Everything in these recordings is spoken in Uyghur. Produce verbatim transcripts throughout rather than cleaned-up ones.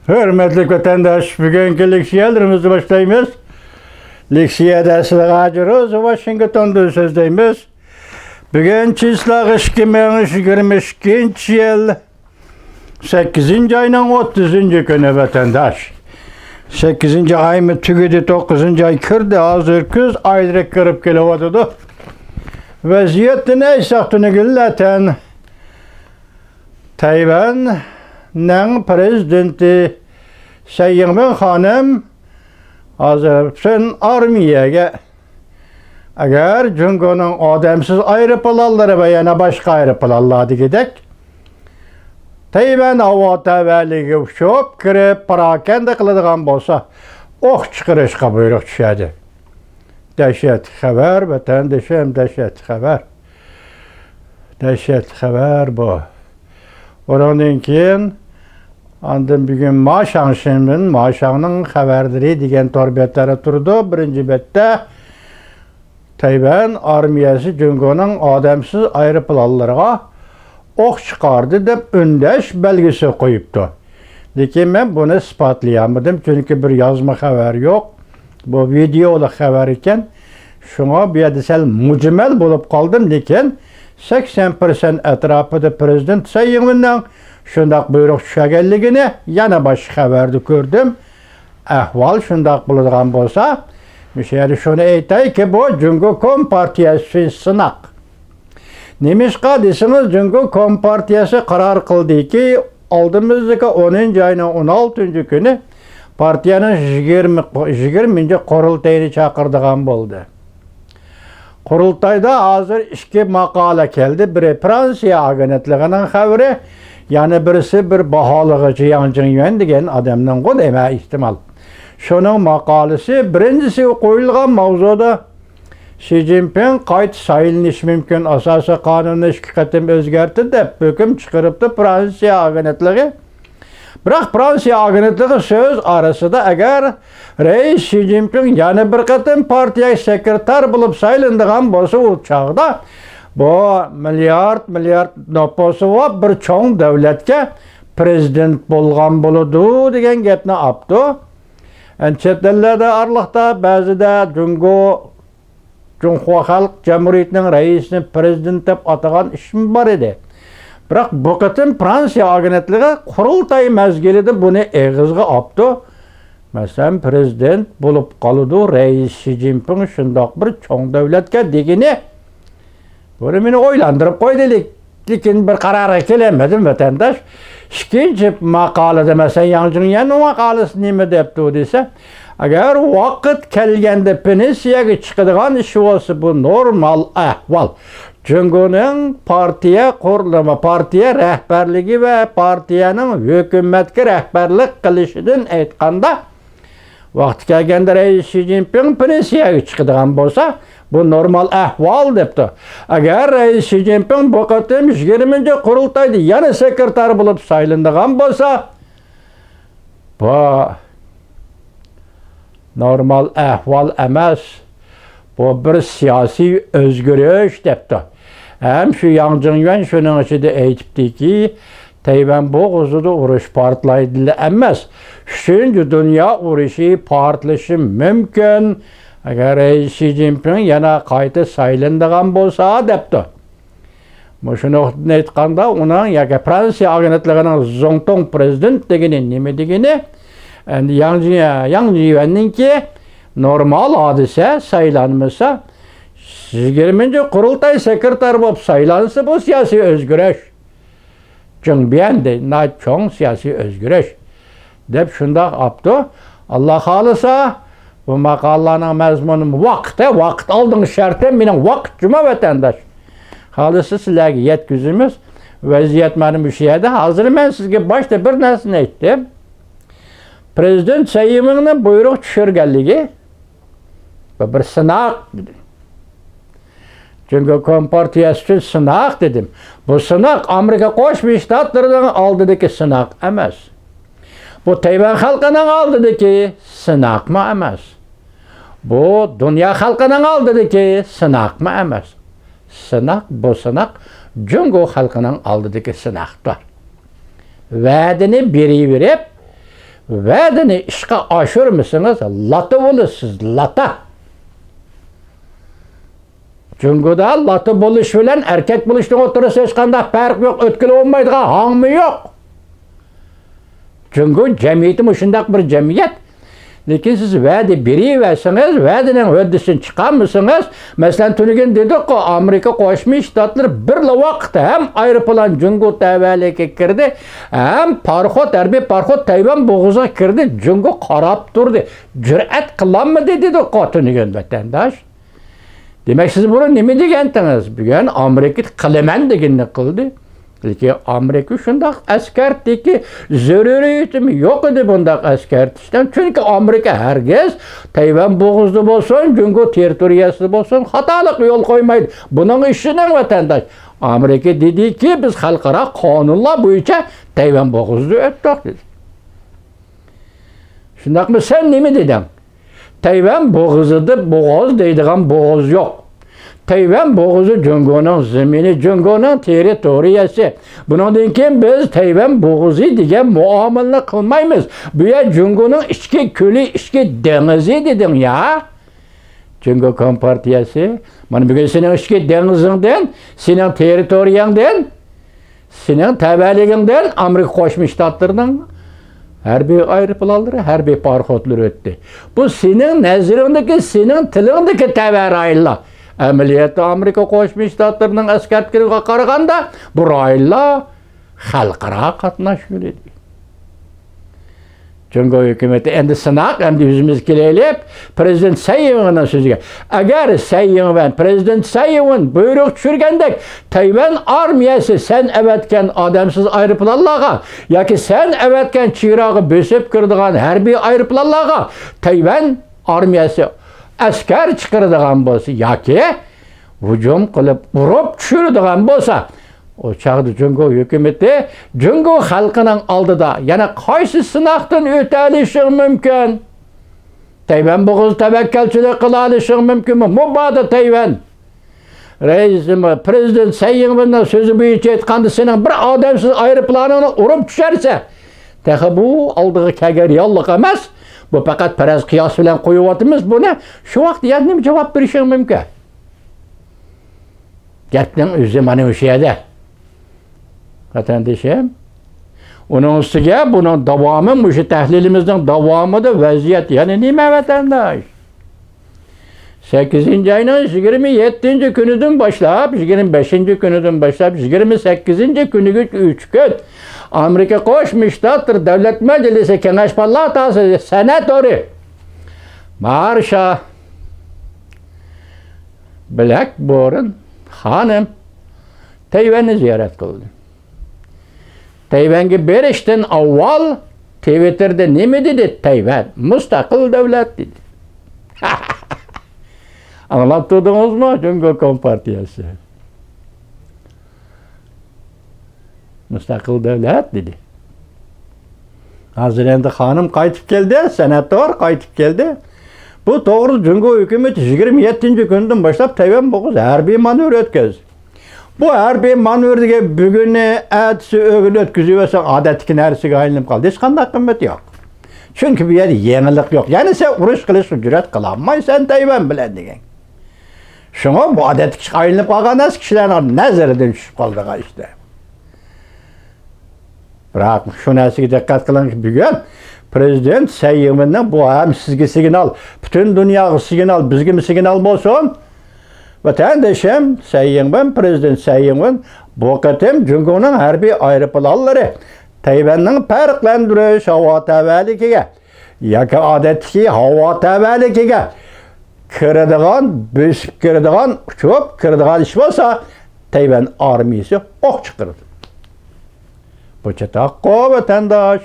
ھۆرمەتلىك ۋەتەنداش، بۈگۈنكى لېكسىيەلىرىمىزنى باشلايمىز. لېكسىيەدە سىلەرگە ھاجى روزا ۋاشىنگتوندىن سۆزلەيمىز. بۈگۈن چىسلاغ ئىككى مىڭ يىگىرمە ئىككىنچى يىل، سەككىزىنچى ئاينىڭ ئوتتۇزىنچى كۈنى، ۋەتەنداش. سەككىزىنچى ئايمۇ تۈگىدى، توققۇزىنچى ئاي كىردى، ھازىر كۈز ئايلىرى كىرىپ كېلىۋاتىدۇ. ۋەزىيەتتىن ئەيساق تۈنۈگۈنلەتەن تەيۋەننىڭ پىرېزىدېنتى سەي يىڭۋېن خانىم ھازىر پۈتۈن ئارمىيەگە، ئەگەر جۇڭگونىڭ ئادەمسىز ئايروپىلانلىرى ۋە يەنە باشقا ئايروپىلانلاردىكىدەك تەيۋەن ھاۋا تەۋەلىكىگە ئۇچۇپ كىرىپ، پاراكەندە قىلىدىغان بولسا، ئوق چىقىرىشقا بۇيرۇق چۈشەدى. دەھشەتلىك خەۋەر، ۋەتەندىشىم، دەھشەتلىك خەۋەر. دەھشەتلىك خەۋەر بۇ. ئۇنىڭدىن كېيىن، ئاندىن بۈگۈن ما شاڭشىندىن، ما شاڭنىڭ خەۋەرلىرى دېگەن تور بەتلەردە تۇرىدۇ. بىرىنچى بەتتە، تەيۋەن ئارمىيەسى جۇڭگونىڭ ئادەمسىز ئايروپىلانلىرىغا ئوق چىقاردى دەپ ئۈندەش بەلگىسى قويۇپتۇ. لېكىن مەن بۇنى ئىسپاتلىيالمىدىم، چۈنكى بىر يازما خەۋەر يوق. بۇ ۋىدېئولۇق خەۋەر ئىكەن. شۇڭا بۇ يەردە سەل مۇجمەل بولۇپ قالدىم، لېكىن سەكسەن پىرسەنت ئەتراپىدا پىرېزىدېنت سەي يىڭۋېننىڭ شۇنداق بۇيرۇق چۈشۈرگەنلىكىنى، يەنە باشقا خەۋەردە كۆردۈم. ئەھۋال شۇنداق بولىدىغان بولسا، مۇشۇ يەردە شۇنى ئېيتايكى، بۇ جۇڭگو كومپارتىيەسى ئۈچۈن سىناق. نېمىشقا دېسىڭىز، جۇڭگو كومپارتىيەسى قارار قىلدىكى، ئالدىمىزدىكى ئونىنچى ئاينىڭ ئون ئالتىنچى كۈنى پارتىيەنىڭ يىگىرمە، يىگىرمىنچى قۇرۇلتىيىنى چاقىرىدىغان بولدى. قۇرۇلتايدا ھازىر ئىككى ماقالە كەلدى. بىرى فرانسىيە ئاگېنتلىقىنىڭ خەۋىرى، يەنە بىرسى بىر باھالىغۇچى ياڭ جىڭيۈەن دېگەن ئادەمنىڭغۇ دېمە ئېھتىمال. شۇنىڭ ماقالىسى، بىرىنچىسى قويۇلغان ماۋزۇدا شى جىنپىڭ قايتا سايلىنىشى مۇمكىن، ئاساسىي قانۇننى ئىككى قېتىم ئۆزگەرتتى دەپ ھۆكۈم چىقىرىپتۇ فرانسىيە ئاگېنتلىقى. بىراق فرانسىيە ئاگېنتلىقى سۆز ئارىسىدا، ئەگەر رەئىس شى جىنپىڭ يەنە بىر قېتىم پارتىيە سېكرېتار بولۇپ سايلىنىدىغان بولسا، ئۇ چاغدا بۇ مىليارد، مىليارد نوپۇسى بار بىر چوڭ دۆلەتكە پىرېزىدېنت بولغان بولىدۇ دېگەن گەپنى ئاپتۇ. ئەنە چەت ئەللەردە ئارىلىقتا بەزىدە جۇڭگو جۇڭخۇا خەلق جەمھۇرىيىتىنىڭ رەئىسىنى پىرېزىدېنت دەپ ئاتىغان ئىشمۇ بار ئىدى. بىراق بۇ قېتىم فرانسىيە ئاگېنتلىقى قۇرۇلتاي مەزگىلىدە بۇنى ئېغىزغا ئاپتۇ. مەسىلەن، پىرېزىدېنت بولۇپ قالىدۇ رەئىس شى جىنپىڭ شۇنداق بىر چوڭ دۆلەتكە دېگىنى، بۇنى مېنى ئويلاندۇرۇپ قويدى. لېكىن بىر قارارغا كېلەلمىدىم، ۋەتەنداش. ئىككىنچى ماقالىدە، مەسىلەن، ياڭ جىڭيۈەننىڭ ماقالىسى نېمە دەپتۇ دېسە، ئەگەر ۋاقىت كەلگەندە پېنسىيەگە چىقىدىغان ئىش بولسا، بۇ نورمال ئەھۋال. جۇڭگونىڭ پارتىيە قۇرۇلما، پارتىيە رەھبەرلىكى ۋە پارتىيەنىڭ ھۆكۈمەتكە رەھبەرلىك قىلىشىدىن ئېيتقاندا، ۋاقتى كەلگەندە رەئىس شى جىنپىڭ پېنسىيەگە چىقىدىغان بولسا، بۇ نورمال ئەھۋال دەپتۇ. ئەگەر رەئىس شى جىنپىڭ بۇ قېتىم يىگىرمىنچى قۇرۇلتايدا يەنە سېكرېتار بولۇپ سايلىنىدىغان بولسا، بۇ نورمال ئەھۋال ئەمەس، بۇ بىر سىياسىي ئۆزگىرىش دەپتۇ. ھەم شۇ ياڭ جىڭيۈەن شۇنىڭ ئىچىدە ئېيتىپتىكى، تەيۋەن بوغۇزىدا ئۇرۇش پارتلايدىلا ئەمەس، ئۈچىنچى دۇنيا ئۇرۇشى پارتلىشى مۇمكىن، ئەگەر رەئىس شى جىنپىڭ يەنە قايتا سايلىنىدىغان بولسا، دەپتۇ. مۇشۇ نۇقتىدىن ئېيتقاندا، ئۇنىڭ ياكى فرانسىيە ئاگېنتلىقىنىڭ زۇڭتۇڭ پىرېزىدېنت دېگىنى نېمە دېگىنى؟ ئەمدى ياڭ جى-، ياڭ جىيۈەننىڭكى نورمال ھادىسە، سايلانمىسا، يىگىرمىنچى قۇرۇلتاي سېكرېتار بولۇپ سايلانسا، بۇ سىياسىي ئۆزگىرىش. جېڭ بىيەن دەيدۇ، ناھايىتى چوڭ سىياسىي ئۆزگىرىش، دەپ شۇنداق ئاپتۇ. ئاللا خالىسا، بۇ ماقالىلارنىڭ مەزمۇنى ۋاقىت، ھە، ۋاقىت ئالدىنقى شەرتى، مېنىڭ ۋاقىت جۇما ۋەتەنداش. خالىسا سىلەرگە يەتكۈزىمىز. ۋەزىيەت مانا مۇشۇ يەردە. ھازىر مەن سىزگە باشتا بىر نەرسىنى ئېيتتىم. پىرېزىدېنت سەي يىڭۋېننىڭ بۇيرۇق چۈشۈرگەنلىكى، بۇ بىر سىناق دېدىم. جۇڭگو كومپارتىيەسى ئۈچۈن سىناق دېدىم. بۇ سىناق ئامېرىكا قوشما شتاتلىرىنىڭ ئالدىدىكى سىناق ئەمەس. بۇ تەيۋەن خەلقىنىڭ ئالدىدىكى سىناقمۇ ئەمەس. بۇ دۇنيا خەلقىنىڭ ئالدىدىكى سىناقمۇ ئەمەس. سىناق، بۇ سىناق جۇڭگو خەلقىنىڭ ئالدىدىكى سىناقتۇر. ۋەدىنى بېرىۋېرىپ، ۋەدىنى ئىشقا ئاشۇرمىسىڭىز، لاتا بولىسىز، لاتا. جۇڭگودا لاتا بولۇش بىلەن ئەركەك بولۇشنىڭ ئوتتۇرىسىدا ھېچقانداق پەرق يوق، ئۆتكىلى بولمايدىغان ھاڭمۇ يوق. جۇڭگو جەمئىيىتى مۇشۇنداق بىر جەمئىيەت. لېكىن سىز ۋەدە بېرىۋەرسىڭىز، ۋەدىنىڭ ھۆددىسىدىن چىقارمىسىڭىز، مەسىلەن، تۈنۈگۈن دېدۇققۇ، ئامېرىكا قوشما شتاتلىرى بىرلا ۋاقىتتا ھەم ئايروپىلان جۇڭگو تەۋەلىكىگە كىردى، ھەم پاراخوت، ھەربىي پاراخوت تەيۋەن بوغۇزىغا كىردى، جۇڭگو قاراپ تۇردى. جۈرئەت قىلالمىدى دېدۇققۇ تۈنۈگۈن، ۋەتەنداش. دېمەك، سىز بۇرۇن نېمە دېگەنتىڭىز؟ بۈگۈن ئامېرىكا قىلىمەن دېگىنىنى قىلدى. لېكىن ئامېرىكا شۇنداق ئەسكەرتتىكى، زۆرۈرىيىتىمۇ يوق ئىدى بۇنداق ئەسكەرتىشنىڭ. چۈنكى ئامېرىكا ھەرگىز تەيۋەن بوغۇزىدا بولسۇن، جۇڭگو تېررىتورىيەسىدە بولسۇن، خاتالىققا يول قويمايدۇ. بۇنىڭغا ئىشىنىڭ، ۋەتەنداش. ئامېرىكا دېدىكى، بىز خەلقئارا قانۇنلار بويىچە تەيۋەن بوغۇزىدا ئۆتتۇق، دېدى. شۇنداقمۇ؟ سەن نېمە دېدىڭ؟ تەيۋەن بوغۇزىدا بوغاز دەيدىغان بوغاز يوق. تەيۋەن بوغۇزى جۇڭگونىڭ زېمىنى، جۇڭگونىڭ تېررىتورىيەسى. بۇنىڭدىن كېيىن بىز تەيۋەن بوغۇزى دېگەن مۇئامىلىنى قىلمايمىز. بۇ يەر جۇڭگونىڭ ئىچكى كۆلى، ئىچكى دېڭىزى دېدىڭ يا. جۇڭگو كومپارتىيەسى، مانا بۈگۈن سېنىڭ ئىچكى دېڭىزىڭدىن، سېنىڭ تېررىتورىيەڭدىن، سېنىڭ تەۋەلىكىڭدىن ئامېرىكا قوشما شتاتلىرىنىڭ ھەربىي ئايروپىلانلىرى، ھەربىي پاراخوتلىرى ئۆتتى. بۇ سېنىڭ نەزىرىڭدىكى، سېنىڭ تىلىڭدىكى تەۋە رايونلار. ئەمەلىيەتتە ئامېرىكا قوشما شتاتلىرىنىڭ ئەسكەرتكىنىگە قارىغاندا، بۇ رايونلار خەلقئارا قاتناش يولى. جۇڭگو ھۆكۈمىتى ئەمدى سىناق، ئەمدى يۈزىمىزگە كېلەيلى، پىرېزىدېنت سەي يىڭۋېننىڭ سۆزىگە. ئەگەر سەي يىڭۋېن، پىرېزىدېنت سەي يىڭۋېن بۇيرۇق چۈشۈرگەندەك، تەيۋەن ئارمىيەسى سەن ئەۋەتكەن ئادەمسىز ئايروپىلانلارغا ياكى سەن ئەۋەتكەن چېگراغا بۆسۈپ كىرىدىغان ھەربىي ئايروپىلانلارغا تەيۋەن ئارمىيەسى ئەسكەر چىقىرىدىغان بولسا ياكى ھۇجۇم قىلىپ ئۇرۇپ چۈشۈرىدىغان بولسا، ئۇ چاغدا جۇڭگو ھۆكۈمىتى جۇڭگو خەلقىنىڭ ئالدىدا يەنە قايسى سىناقتىن ئۆتەلىشىڭ مۇمكىن؟ تەيۋەن بوغۇزىدا تەۋەككەلچىلىك قىلالىشىڭ مۇمكىنمۇ؟ مۇبادا تەيۋەن رەئىسى، پىرېزىدېنت سەي يىڭۋېننىڭ سۆزى بويىچە ئېيتقاندا، سېنىڭ بىر ئادەمسىز ئايروپىلانىڭنى ئۇرۇپ چۈشەرسە، تېخى بۇ ئالدىغا كەلگەن رېئاللىق ئەمەس. بۇ پەقەت پەرەز قىياس بىلەن قويۇۋاتىمىز بۇنى. شۇ ۋاقىتتا يەنە نېمە جاۋاب بېرىشىڭ مۇمكىن؟ گەپنىڭ ئۆزى مانا مۇشۇ يەردە. ۋەتەندىشىم، ئۇنىڭ ئۈستىگە بۇنىڭ داۋامى، مۇشۇ تەھلىلىمىزنىڭ داۋامىدا ۋەزىيەت يەنە نېمە، ۋەتەنداش؟ سەككىزىنچى ئاينىڭ يىگىرمە يەتتىنچى كۈنىدىن باشلاپ، يىگىرمە بەشىنچى كۈنىدىن باشلاپ، يىگىرمە سەككىزىنچى كۈنىگىچە ئۈچ كۈن ئامېرىكا قوشما شتاتلىرى دۆلەت مەجلىسى كېڭەش پالاتاسى سېناتورى مارشا بلەكبورن خانىم تەيۋەننى زىيارەت قىلدى. تەيۋەنگە بېرىشتىن ئاۋۋال تىۋىتتېردا نېمە دېدى؟ تەيۋەن مۇستەقىل دۆلەت دېدى. ئاڭلاپ تۇردىڭىزمۇ؟ جۇڭگو كومپارتىيەسى مۇستەقىل دۆلەت دېدى. ھازىر ئەمدى خانىم قايتىپ كەلدى، سېناتور قايتىپ كەلدى. بۇ توغرىدا جۇڭگو ھۆكۈمىتى يىگىرمە يەتتىنچى كۈنىدىن باشلاپ تەيۋەن بوغۇزىدا ھەربىي مانېۋىر ئۆتكۈزدى. بۇ ھەربىي مانېۋىردىكى بۈگۈنى، ئەتىسى، ئۆگۈنى ئۆتكۈزۈۋەرسەڭ، ئادەتتىكى نەرسىگە ئايلىنىپ قالدى. ھېچقانداق قىممىتى يوق. چۈنكى بۇ يەردە يېڭىلىق يوق. يەنى سەن ئۇرۇش قىلىشقا جۈرئەت قىلالمايسەن تەيۋەن بىلەن دېگەن. شۇڭا بۇ ئادەتتىكى ئىشقا ئايلىنىپ قالغان نەرسە، كىشىلەرنىڭ نەزىرىدىن چۈشۈپ قالىدىغان ئىشتە. بىراق، شۇ نەرسىگە دىققەت قىلىڭكى، بۈگۈن پىرېزىدېنت سەي يىڭۋېننىڭ بۇ ھەم سىزگە سىگنال، پۈتۈن دۇنياغا سىگنال، بىزگىمۇ سىگنال بولسۇن. ۋەتەندىشىم سەي يىڭۋېن، پىرېزىدېنت سەي يىڭۋېن بۇ قېتىم جۇڭگونىڭ ھەربىي ئايروپىلانلىرى تەيۋەننىڭ پەرقلەندۈرۈش ھاۋا تەۋەلىكىگە ياكى ئادەتتىكى ھاۋا تەۋەلىكىگە كىرىدىغان، بۆسۈپ كىرىدىغان، ئۇچۇپ كىرىدىغان ئىش بولسا، تەيۋەن ئارمىيىسى ئوق چىقىرىدۇ. بۇ چاتاققۇ، ۋەتەنداش.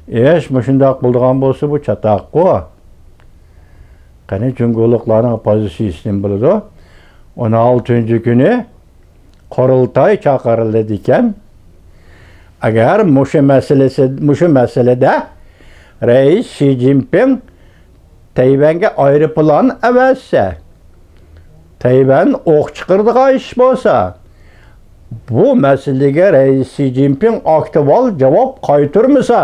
ئىش مۇشۇنداق بولىدىغان بولسا، بۇ چاتاققۇ. قېنى، جۇڭگولۇقلارنىڭ پوزىتسىيىسى نېمە بولىدۇ؟ ئون ئالتىنچى كۈنى قۇرۇلتاي چاقىرىلىدىكەن. ئەگەر مۇشۇ مەسىلىسى، مۇشۇ مەسىلىدە رەئىس شى جىنپىڭ تەيۋەنگە ئايروپىلان ئەۋەتسە، تەيۋەن ئوق چىقىرىدىغان ئىش بولسا، بۇ مەسىلىگە رەئىس شى جىنپىڭ ئاكتىۋال جاۋاب قايتۇرمىسا،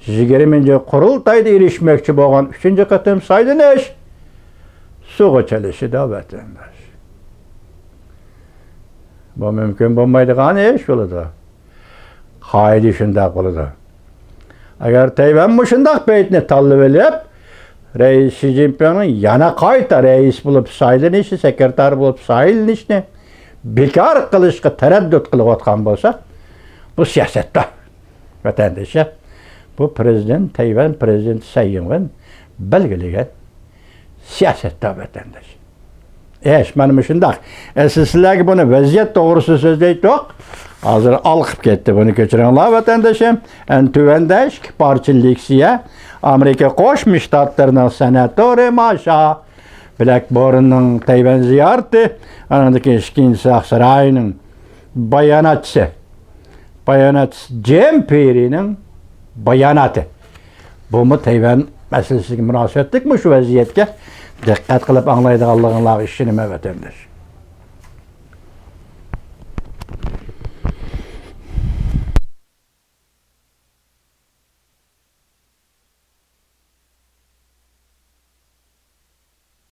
يىگىرمىنچى قۇرۇلتايدا ئېرىشمەكچى بولغان ئۈچىنچى قېتىم سايلىنىش سۇغا چېلىشىدۇ، ۋەتەنداش. بۇ مۇمكىن بولمايدىغان ئىش بولىدۇ. قائىدە شۇنداق بولىدۇ. ئەگەر تەيۋەن مۇشۇنداق پەيتنى تاللىۋېلىپ، رەئىس شى جىنپىڭنىڭ يەنە قايتا رەئىس بولۇپ سايلىنىشى، سېكرېتار بولۇپ سايلىنىشنى بىكار قىلىشقا تەرەددۇت قىلىۋاتقان بولسا، بۇ سىياسەتتە، ۋەتەندىشى. بۇ پرېزىدېنت، تەيۋەن پرېزىدېنتى سەي ئىڭۋېن بەلگىلىگەن سىياسەتتە، ۋەتەنداش. ئىش مانا مۇشۇنداق. ئەسلى سىلەرگە بۇنى ۋەزىيەت توغرىسىدا سۆزلەيتتۇق. ھازىر ئالقىپ كەتتى. بۇنى كەچۈرۈڭلار، ۋەتەندىشىم. ئەنە تۆۋەندە ئىككى پارچە لېكسىيە. ئامېرىكا قوشما شتاتلىرىنىڭ سېناتورى ماشا بلەكبورننىڭ تەيۋەن زىيارىتى. ئانىڭدىن كېيىن ئىككىنچىسى ئاقساراينىڭ باياناتچىسى. باياناتچىسى جېم پېرىنىڭ باياناتى. بۇمۇ تەيۋەن مەسىلىسىگە مۇناسىۋەتلىك مۇشۇ ۋەزىيەتكە دىققەت قىلىپ ئاڭلايدىغانلىقىڭلارغا ئىشىنىمەن، ۋەتەنداش.